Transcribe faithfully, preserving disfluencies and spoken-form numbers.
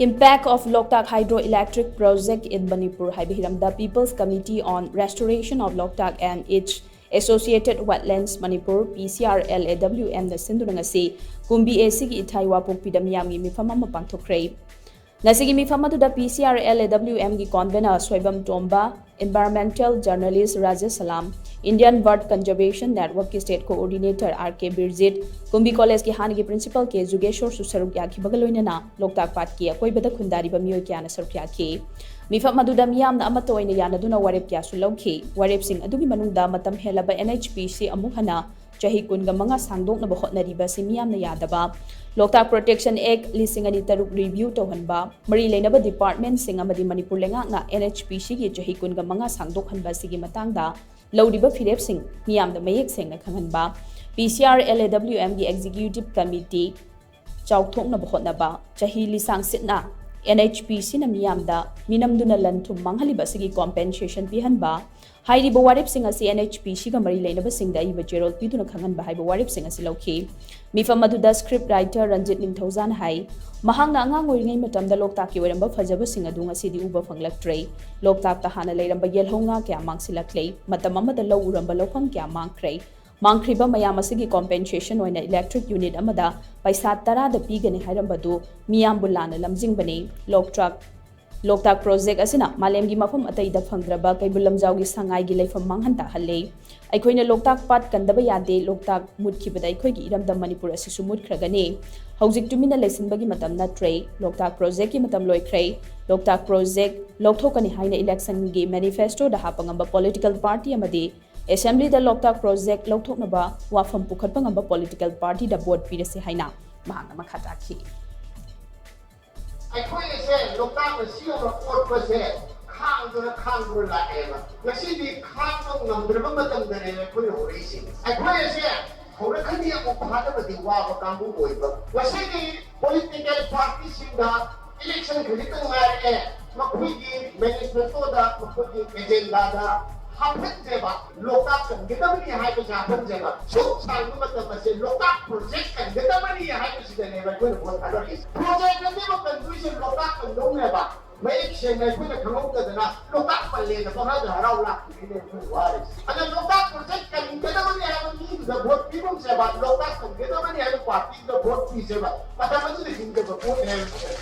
Impact of Loktak Hydroelectric Project in Manipur ꯍꯥꯏꯕ ꯍꯤꯔꯝꯗ People's Committee on Restoration of Loktak and its Associated Wetlands Manipur, P C R L A W M ꯅ ꯁꯤꯟꯗꯨꯅ ꯉꯁꯤ ꯀꯨꯝꯕꯤ ꯑꯦ ꯁꯤꯒꯤ ꯏꯊꯥꯏ ꯋꯥꯄꯣꯛꯄꯤꯗ ꯃꯤꯌꯥꯝꯒꯤ ꯃꯤꯐꯝ ꯑꯃ ꯄꯥꯡꯊꯣꯛꯈ꯭ꯔꯦ꯫ ꯉꯁꯤꯒꯤ ꯃꯤꯐꯝ ꯑꯗꯨꯗ P C R L A W M ꯒꯤ convener ꯁꯣꯏꯕꯝ ꯇꯣꯝꯕ, Environmental Journalist ꯔꯥꯖꯦꯁ ꯁꯂꯥꯝ, Indian Bird Conservation Network ꯀꯤ State Coordinator R K ꯕꯤꯔꯖꯤꯠ, ꯀꯨꯝꯕꯤ College ꯀꯤ ꯍꯥꯟꯅꯒꯤ Principal K ꯖꯨꯒꯦꯁꯣꯔꯁꯨ ꯁꯔꯨꯛ ꯌꯥꯈꯤꯕꯒ ꯂꯣꯏꯅꯅ ꯂꯣꯛꯇꯥꯛ ꯄꯥꯠꯀꯤ ꯑꯀꯣꯏꯕꯗ ꯈꯨꯟꯗꯥꯔꯤꯕ ꯃꯤꯑꯣꯏ ꯀꯌꯥꯅ ꯁꯔꯨꯛ ꯌꯥꯈꯤ꯫ ꯃꯤꯐꯝ ꯑꯗꯨꯗ ꯃꯤꯌꯥꯝꯅ ꯑꯃꯠꯇ ꯑꯣꯏꯅ ꯌꯥꯅꯗꯨꯅ ꯋꯥꯔꯦꯞ ꯀꯌꯥꯁꯨ ꯂꯧꯈꯤ꯫ ꯋꯥꯔꯦꯞꯁꯤꯡ ꯑꯗꯨꯒꯤ ꯃꯅꯨꯡꯗ ꯃꯇꯝ ꯍꯦꯜꯂꯕ N H P C ꯑꯃꯨꯛ ꯍꯟꯅ ꯆꯍꯤ ꯀꯨꯟꯒ ꯃꯉꯥ ꯁꯥꯡꯗꯣꯛꯅꯕ ꯍꯣꯠꯅꯔꯤꯕ ꯑꯁꯤ ꯃꯤꯌꯥꯝꯅ ꯌꯥꯗꯕ, ꯂꯣꯛꯇꯥꯛ Protection Act ꯂꯤꯁꯤꯡ ꯑꯅꯤ ꯇꯔꯨꯛ review ꯇꯧꯍꯟꯕ, ꯃꯔꯤ ꯂꯩꯅꯕ department ꯁꯤꯡ ꯑꯃꯗꯤ ꯃꯅꯤꯄꯨꯔ ꯂꯩꯉꯥꯛꯅ N H P C ꯒꯤ ꯆꯍꯤ ꯀꯨꯟꯒ ꯃꯉꯥ ꯁꯥꯡꯗꯣꯛꯍꯟꯕ ꯑꯁꯤꯒꯤ ꯃꯇꯥꯡꯗ ꯂꯧꯔꯤꯕ ꯐꯤꯔꯦꯞꯁꯤꯡ ꯃꯤꯌꯥꯝꯗ ꯃꯌꯦꯛ ꯁꯦꯡꯅ ꯈꯪꯍꯟꯕ, P C R L A W M ꯒꯤ Executive Committee ꯆꯥꯎꯊꯣꯛꯅꯕ ꯍꯣꯠꯅꯕ, ꯆꯍꯤ ꯂꯤꯁꯥꯡ ꯁꯤꯠꯅ N H P C ꯅ ꯃꯤꯌꯥꯝꯗ ꯃꯤꯅꯝꯗꯨꯅ ꯂꯟ ꯊꯨꯝ ꯃꯥꯡꯍꯜꯂꯤꯕ ꯑꯁꯤꯒꯤ compensation ꯄꯤꯍꯟꯕ, ꯍꯥꯏꯔꯤꯕ ꯋꯥꯔꯦꯞꯁꯤꯡ ꯑꯁꯤ N H P C ꯒ ꯃꯔꯤ ꯂꯩꯅꯕꯁꯤꯡꯗ ꯑꯏꯕ ꯆꯦꯔꯣꯜ ꯄꯤꯗꯨꯅ ꯈꯪꯍꯟꯕ ꯍꯥꯏꯕ ꯋꯥꯔꯦꯞꯁꯤꯡ ꯑꯁꯤ ꯂꯧꯈꯤ꯫ ꯃꯤꯐꯝ ꯑꯗꯨꯗ script writer ꯔꯟꯖꯤꯠ ꯅꯤꯡꯊꯧꯖꯥꯅ ꯍꯥꯏ, ꯃꯍꯥꯛꯅ ꯑꯉꯥꯡ ꯑꯣꯏꯔꯤꯉꯩ ꯃꯇꯝꯗ ꯂꯣꯛꯇꯥꯛꯀꯤ ꯑꯣꯏꯔꯝꯕ ꯐꯖꯕꯁꯤꯡ ꯑꯗꯨ ꯉꯁꯤꯗꯤ ꯎꯕ ꯐꯪꯂꯛꯇ꯭ꯔꯦ꯫ ꯂꯣꯛꯇꯥꯛꯇ ꯍꯥꯟꯅ ꯂꯩꯔꯝꯕ ꯌꯦꯜꯍꯧ ꯉꯥ ꯀꯌꯥ ꯃꯥꯡꯁꯤꯜꯂꯛꯂꯦ꯫ ꯃꯇꯝ ꯑꯃꯗ ꯂꯧ ꯎꯔꯝꯕ ꯂꯧꯐꯝ ꯀꯌꯥ ꯃꯥꯡꯈ꯭ꯔꯦ꯫ ꯃꯥꯡꯈ꯭ꯔꯤꯕ ꯃꯌꯥꯝ ꯑꯁꯤꯒꯤ compensation ꯑꯣꯏꯅ electric unit ꯑꯃꯗ ꯄꯩꯁꯥ ꯇꯔꯥꯗ ꯄꯤꯒꯅꯤ ꯍꯥꯏꯔꯝꯕꯗꯨ ꯃꯤꯌꯥꯝꯕꯨ ꯂꯥꯟꯅ ꯂꯝꯖꯤꯡꯕꯅꯤ꯫ ꯂꯣꯛꯇꯥꯛ, ꯂꯣꯛꯇꯥꯛ project ꯑꯁꯤꯅ ꯃꯥꯂꯦꯝꯒꯤ ꯃꯐꯝ ꯑꯇꯩꯗ ꯐꯪꯗ꯭ꯔꯕ ꯀꯩꯕꯨꯜ ꯂꯝꯖꯥꯎꯒꯤ ꯁꯉꯥꯏꯒꯤ ꯂꯩꯐꯝ ꯃꯥꯡꯍꯟ ꯇꯥꯍꯜꯂꯦ꯫ ꯑꯩꯈꯣꯏꯅ ꯂꯣꯛꯇꯥꯛ ꯄꯥꯠ ꯀꯟꯗꯕ ꯌꯥꯗꯦ, ꯂꯣꯛꯇꯥꯛ ꯃꯨꯠꯈꯤꯕꯗ ꯑꯩꯈꯣꯏꯒꯤ ꯏꯔꯝꯗꯝ ꯃꯅꯤꯄꯨꯔ ꯑꯁꯤꯁꯨ ꯃꯨꯠꯈ꯭ꯔꯒꯅꯤ꯫ ꯍꯧꯖꯤꯛ ꯇꯨꯃꯤꯟꯅ ꯂꯩꯁꯤꯟꯕꯒꯤ ꯃꯇꯝ ꯅꯠꯇ꯭ꯔꯦ꯫ ꯂꯣꯛꯇꯥꯛ project ꯀꯤ ꯃꯇꯝ ꯂꯣꯏꯈ꯭ꯔꯦ꯫ ꯂꯣꯛꯇꯥꯛ project ꯂꯧꯊꯣꯛꯀꯅꯤ ꯍꯥꯏꯅ election ꯒꯤ manifesto ꯗ ꯍꯥꯞꯄ ꯉꯝꯕ political party ꯑꯃꯗꯤ Assembly ꯗ ꯂꯣꯛꯇꯥꯛ project ꯂꯧꯊꯣꯛꯅꯕ ꯋꯥꯐꯝ ꯄꯨꯈꯠꯄ ꯉꯝꯕ political party ꯗ vote ꯄꯤꯔꯁꯤ ꯍꯥꯏꯅ ꯃꯍꯥꯛꯅ ꯃꯈꯥ ꯇꯥꯈꯤ꯫ ꯑꯩꯈꯣꯏ ꯑꯁꯦ ꯂꯣꯛꯇꯥꯛꯅ ꯁꯤ ꯌꯧꯅ ꯑꯣꯠꯄꯁꯦ ꯈꯥꯡꯗꯨꯅ ꯈꯥꯡꯗꯨꯅ ꯂꯥꯛꯑꯦꯕ꯫ ꯉꯁꯤꯗꯤ ꯈꯥꯡꯕ ꯉꯝꯗ꯭ꯔꯕ ꯃꯇꯝꯗꯅꯦꯕ ꯑꯩꯈꯣꯏꯅ ꯍꯧꯔꯛꯏꯁꯦ꯫ ꯑꯩꯈꯣꯏ ꯑꯁꯦ ꯍꯧꯔꯛꯀꯅꯤ ꯑꯃꯨꯛ ꯐꯥꯅꯕꯗꯤ ꯋꯥꯕ ꯀꯥꯡꯕꯨ ꯑꯣꯏꯕ꯫ ꯉꯁꯤꯗꯤ political party ꯁꯤꯡꯗ election ꯈꯖꯤꯛꯇꯪ ꯉꯥꯏꯔꯛꯑꯦ, ꯃꯈꯣꯏꯒꯤ manifesto ꯗ, ꯃꯈꯣꯏꯒꯤ agenda ꯗ ꯍꯥꯞꯍꯟꯗꯦꯕ꯫ ꯂꯣꯛꯇꯥꯛ ꯀꯟꯒꯗꯕꯅꯤ ꯍꯥꯏꯕꯁꯦ ꯍꯥꯞꯍꯟꯗꯦꯕ꯫ ꯁꯨꯛ ꯁꯥꯡꯕ ꯃꯇꯝ ꯑꯁꯦ ꯂꯣꯛꯇꯥꯛ project ꯀꯟꯒꯗꯕꯅꯤ ꯍꯥꯏꯕꯁꯤꯗꯅꯦꯕ ꯑꯩꯈꯣꯏꯅ vote ꯊꯥꯗꯔꯤꯁꯦ꯫ Project ꯑꯅꯤꯃꯛ ꯀꯟꯗꯣꯏꯁꯦ ꯂꯣꯛꯇꯥꯛ ꯀꯟꯗꯧꯅꯦꯕ꯫ ꯃꯌꯦꯛ ꯁꯦꯡꯅ ꯑꯩꯈꯣꯏꯅ ꯈꯪꯍꯧꯗꯗꯅ ꯂꯣꯛꯇꯥꯛ ꯄꯜꯂꯦꯅ ꯄꯪꯍꯥꯏꯗ ꯍꯔꯥꯎ ꯂꯥꯛꯄꯗꯨꯅꯦ ꯑꯩꯈꯣꯏ ꯋꯥꯔꯤꯁꯦ꯫ ꯑꯗ ꯂꯣꯛꯇꯥꯛ ꯄ꯭ꯔꯣꯖꯦꯛ ꯀꯟꯒꯗꯕꯅꯤ ꯍꯥꯏꯕ ꯃꯤꯗꯨꯗ ꯚꯣꯠ ꯄꯤꯒꯨꯝꯁꯦꯕ, ꯂꯣꯛꯇꯥꯛ ꯀꯟꯒꯗꯕꯅꯤ ꯍꯥꯏꯕ ꯄꯥꯔꯇꯤꯗꯨꯗ ꯚꯣꯠ ꯄꯤꯁꯦꯕ꯫ ꯃꯇꯝ ꯑꯗꯨꯗ ꯍꯤꯡꯗꯕ ꯚꯣꯠꯅꯦ ꯍꯥꯏꯕꯁꯦ꯫